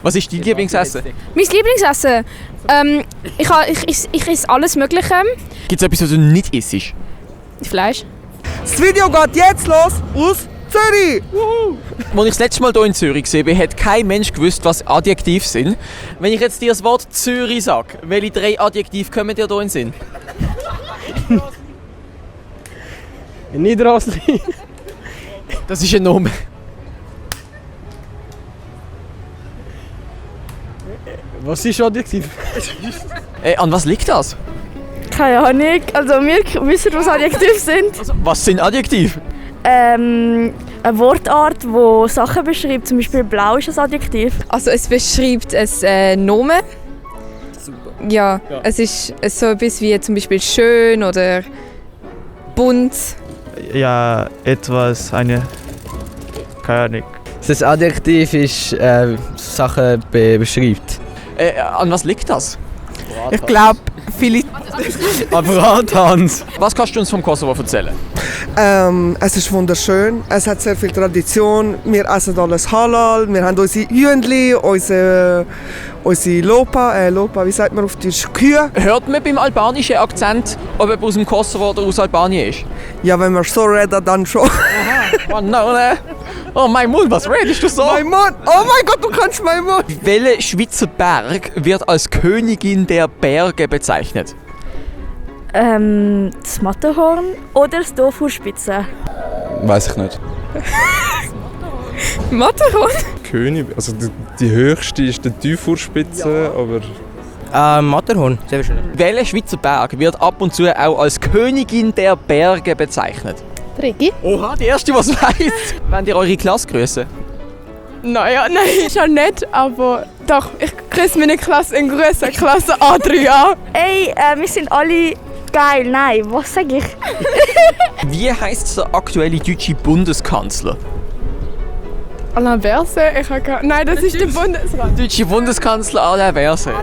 Was ist dein Lieblingsessen? Mein Lieblingsessen? Ich esse alles Mögliche. Gibt es etwas, was du nicht isst? Fleisch. Das Video geht jetzt los aus Zürich! Als ich das letzte Mal hier in Zürich gesehen habe, hat kein Mensch gewusst, was Adjektive sind. Wenn ich jetzt dir das Wort Zürich sage, welche 3 Adjektive kommen dir hier in den Sinn? Niederrosli. Das ist ein Name. Was ist Adjektiv? An was liegt das? Keine Ahnung. Also wir wissen, was Adjektive sind. Also, was sind Adjektive? Eine Wortart, die Sachen beschreibt. Zum Beispiel blau ist ein Adjektiv. Also es beschreibt ein Nomen. Super. Ja, es ist so etwas wie zum Beispiel schön oder bunt. Ja, etwas, keine Ahnung. Das Adjektiv ist Sachen beschreibt. An was liegt das? Ich glaube, viele. Bratans. Was kannst du uns vom Kosovo erzählen? Es ist wunderschön, es hat sehr viel Tradition. Wir essen alles halal, wir haben unsere Hühnchen, unsere Lopa, wie sagt man auf Deutsch, Kühe. Hört man beim albanischen Akzent, ob er aus dem Kosovo oder aus Albanien ist? Ja, wenn wir so reden, dann schon. Oh nein, oh mein Mund, was redest du so? Mein Mund! Oh mein Gott, du kannst meinen Mund! Welcher Schweizer Berg wird als Königin der Berge bezeichnet? Das Matterhorn oder das Tofu-Spitze. Weiß ich nicht. Matterhorn? König, also die höchste ist die Teufelspitze, aber... Matterhorn, sehr schön. Welcher Schweizer Berg wird ab und zu auch als Königin der Berge bezeichnet? Regi? Oha, die erste, was weiß. Wollt ihr eure Klasse grüßen? Nein, schon nicht, aber doch, ich grüße meine Klasse in Grüße, Klasse A3A. Ey, wir sind alle geil. Nein, was sag ich? Wie heisst der aktuelle deutsche Bundeskanzler? Alain Berset? Nein, das ist der Bundesrat. Deutsche Bundeskanzler Alain Berset.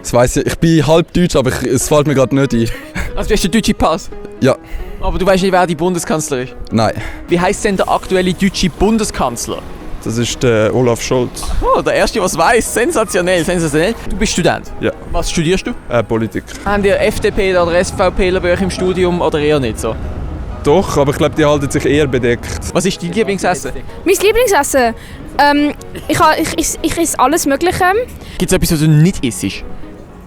Das weiss ich bin halb deutsch, aber es fällt mir gerade nicht ein. Also du hast den deutschen Pass? Ja, Aber du weißt nicht, wer die Bundeskanzlerin ist? nein. Wie heisst denn der aktuelle deutsche Bundeskanzler? Das ist der Olaf Scholz. Oh, der erste, was weiß. Sensationell, sensationell. Du bist Student? Ja. Was studierst du? Politik. Haben die FDP oder SVPler bei euch im Studium oder eher nicht so? Doch, aber ich glaube, die halten sich eher bedeckt. Was ist dein Lieblingsessen? Mein Lieblingsessen? Ich esse alles Mögliche. Gibt es etwas, was du nicht isst?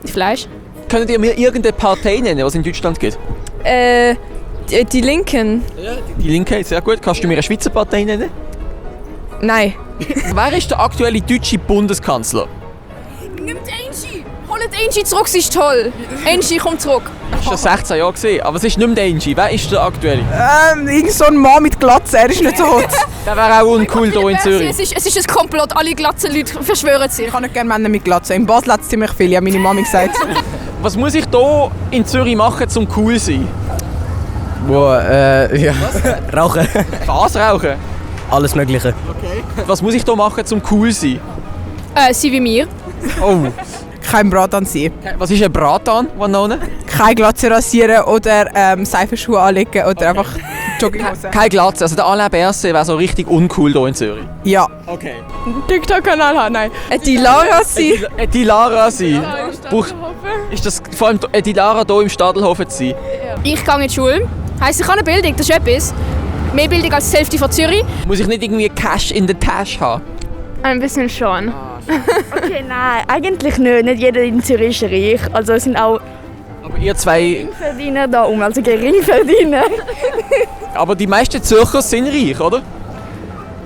Fleisch. Könnt ihr mir irgendeine Partei nennen, was es in Deutschland gibt? Die Linken? Die Linke, sehr gut. Kannst du mir eine Schweizer Partei nennen? Nein. Wer ist der aktuelle deutsche Bundeskanzler? Nimmt Angie! Holt Angie zurück, sie ist toll! Angie, komm zurück! Das ist schon 16 Jahre gesehen, aber es ist nicht mehr der Angie. Wer ist der aktuelle? Irgend so ein Mann mit Glatze, er ist nicht so hot. Der wäre auch uncool hier in Zürich. Es ist ein Komplott, alle glatzen Leute verschwören sich. Ich habe nicht gerne Männer mit Glatze. In Basel hat es ziemlich viel, ja, meine Mami gesagt. Was muss ich hier in Zürich machen, um cool zu sein? Ja. Rauchen. Was rauchen? Alles Mögliche. Was muss ich hier machen, um cool zu sein? Sie wie mir. Oh, Kein Bratan sein. was ist ein Bratan, Vanone? Keine Glatze rasieren oder Seifenschuhe anlegen oder einfach Jogginghose. Keine Glatze, also der Alain Berset wäre so richtig uncool hier in Zürich. Ja. Okay. TikTok-Kanal haben, nein. Die Lara sie. Die Lara sein. Ist das vor allem die Lara hier im Stadelhofen zu sein? Ich gehe in die Schule. Heisst, ich habe eine Bildung, das ist etwas. Mehr Bildung als die Hälfte von Zürich. Muss ich nicht irgendwie Cash in der Tasche haben? Ein bisschen schon. Okay, nein, eigentlich nicht. Nicht jeder in Zürich ist reich. Also es sind auch Aber ihr zwei... Verdiener da also Geringverdiener. Aber die meisten Zürcher sind reich, oder?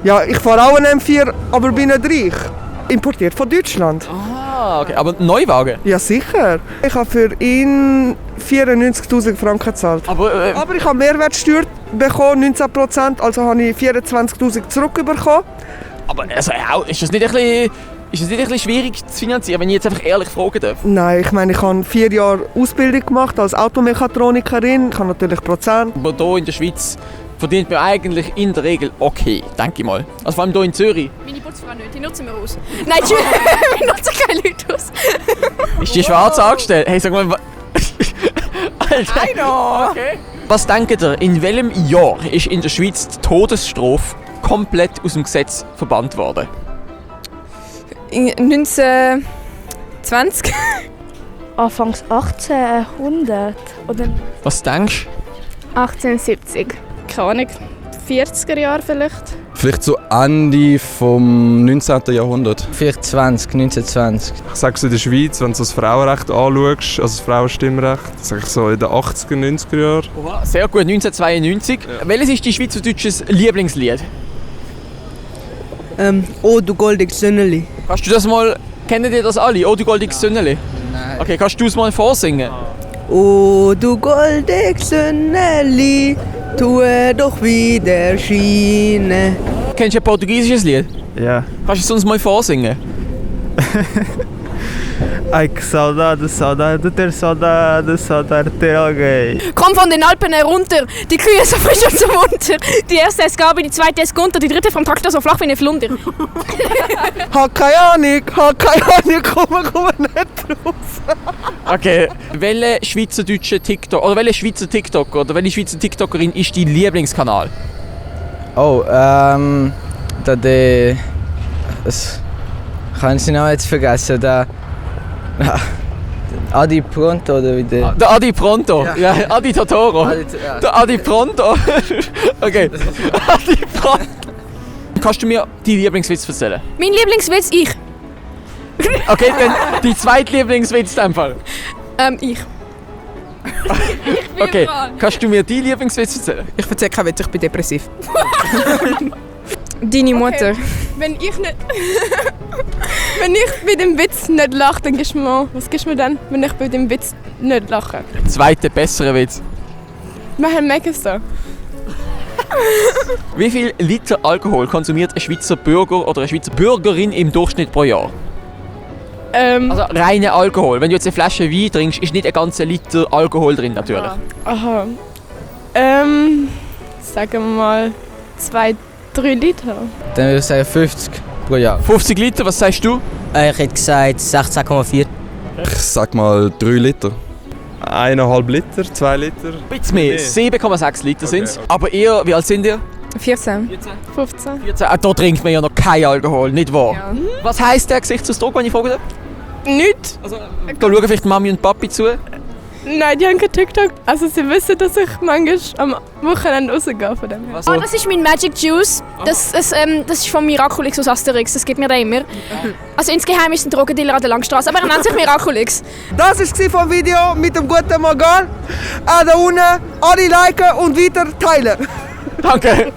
Ja, ich fahre auch einen M4, aber bin nicht reich. Importiert von Deutschland. Ah, okay. Aber Neuwagen? Ja, sicher. Ich habe für ihn 94'000 Franken gezahlt. Aber ich habe Mehrwertsteuer bekommen, 19%, also habe ich 24'000 zurückbekommen. Aber also, ist das nicht ein bisschen schwierig zu finanzieren, wenn ich jetzt einfach ehrlich fragen darf? Nein, ich meine, ich habe 4 Jahre Ausbildung gemacht als Automechatronikerin. Ich habe natürlich Prozent. Aber hier in der Schweiz verdient man eigentlich in der Regel okay, denke ich mal. Also vor allem hier in Zürich. Meine Putzfrau nicht, die nutzen wir aus. Nein, wir nutzen keine Leute aus. Ist die schwarz angestellt? Hey, sag mal... Alter. Okay. Was denkt ihr, in welchem Jahr ist in der Schweiz die Todesstrafe komplett aus dem Gesetz verbannt worden? 1920. Anfangs 1800 oder Was denkst 1870. Keine Ahnung, 40er Jahre vielleicht. Vielleicht so Ende vom 19. Jahrhundert. Vielleicht 1920. Ich sage so in der Schweiz, wenn du so das Frauenrecht anschaust, also das Frauenstimmrecht, sage ich so in den 80er, 90er Jahren. du? Sehr gut, 1992. Welches ist dein schweizerdeutsches Lieblingslied? Oh, du goldiges Sönneli. Kannst du das mal, kennen die das alle? Oh, du goldiges Sönneli? Nein. Okay, kannst du es mal vorsingen? Oh, du goldiges Sönneli, tue doch wieder Schiene. Kennst du ein portugiesisches Lied? Ja. Kannst du es uns mal vorsingen? Ai que saudade, saudade, ter saudade, saudade, ter alguém. Komm von den Alpen herunter, die Kühe so frisch und so munter. Die erste ist Gabi, die zweite ist Gunther, die dritte vom Traktor so flach wie eine Flunder. Hab keine Ahnung, komm nicht drauf. Okay. Welcher schweizerdeutsche TikTok oder welcher Schweizer TikToker oder welche Schweizer TikTokerin ist dein Lieblingskanal? Oh, das kann ich noch jetzt vergessen. Adi Pronto oder wie der. Der Adi Pronto. Ja, Adi Totoro. Der Adi Pronto. Okay. Adi Pronto. Kannst du mir deinen Lieblingswitz erzählen? Mein Lieblingswitz, ich. Okay, dann die zweite Lieblingswitz in dem Fall. Ich. Okay, kannst du mir deinen Lieblingswitz erzählen? Ich erzähle keinen Witz, ich bin depressiv. Deine Mutter. Wenn ich nicht. Wenn ich bei dem Witz nicht lache, dann gibst du mir. Was gibst du mir dann, wenn ich bei dem Witz nicht lache? Zweiter, besserer Witz. Wir haben Megastar. Wie viel Liter Alkohol konsumiert ein Schweizer Bürger oder eine Schweizer Bürgerin im Durchschnitt pro Jahr? Also reiner Alkohol. Wenn du jetzt eine Flasche Wein trinkst, ist nicht ein ganzer Liter Alkohol drin natürlich. Aha. Sagen wir mal 2-3 Liter. Dann würde ich sagen 50 pro Jahr. 50 Liter, was sagst du? Ich hätte gesagt 16,4. Ich sag mal 3 Liter. 1,5 Liter, 2 Liter. Ein bisschen mehr, 7,6 Liter sind es. Aber ihr, wie alt sind ihr? 14. 15. 14. Da trinkt man ja noch keinen Alkohol, nicht wahr? Ja. Was heisst der Gesichtsausdruck, wenn ich frage? Nicht? Da schauen vielleicht Mami und Papi zu. Nein, die haben kein TikTok. Also sie wissen, dass ich manchmal am Wochenende rausgehe von dem her. Also, Das ist mein Magic Juice. Das ist von Miraculix aus Asterix. Das gibt mir der immer. Also insgeheim ist ein Drogendealer an der Langstrasse, aber er nennt sich Miraculix. Das war vom Video mit dem guten Magar. Da unten alle liken und weiter teilen. danke.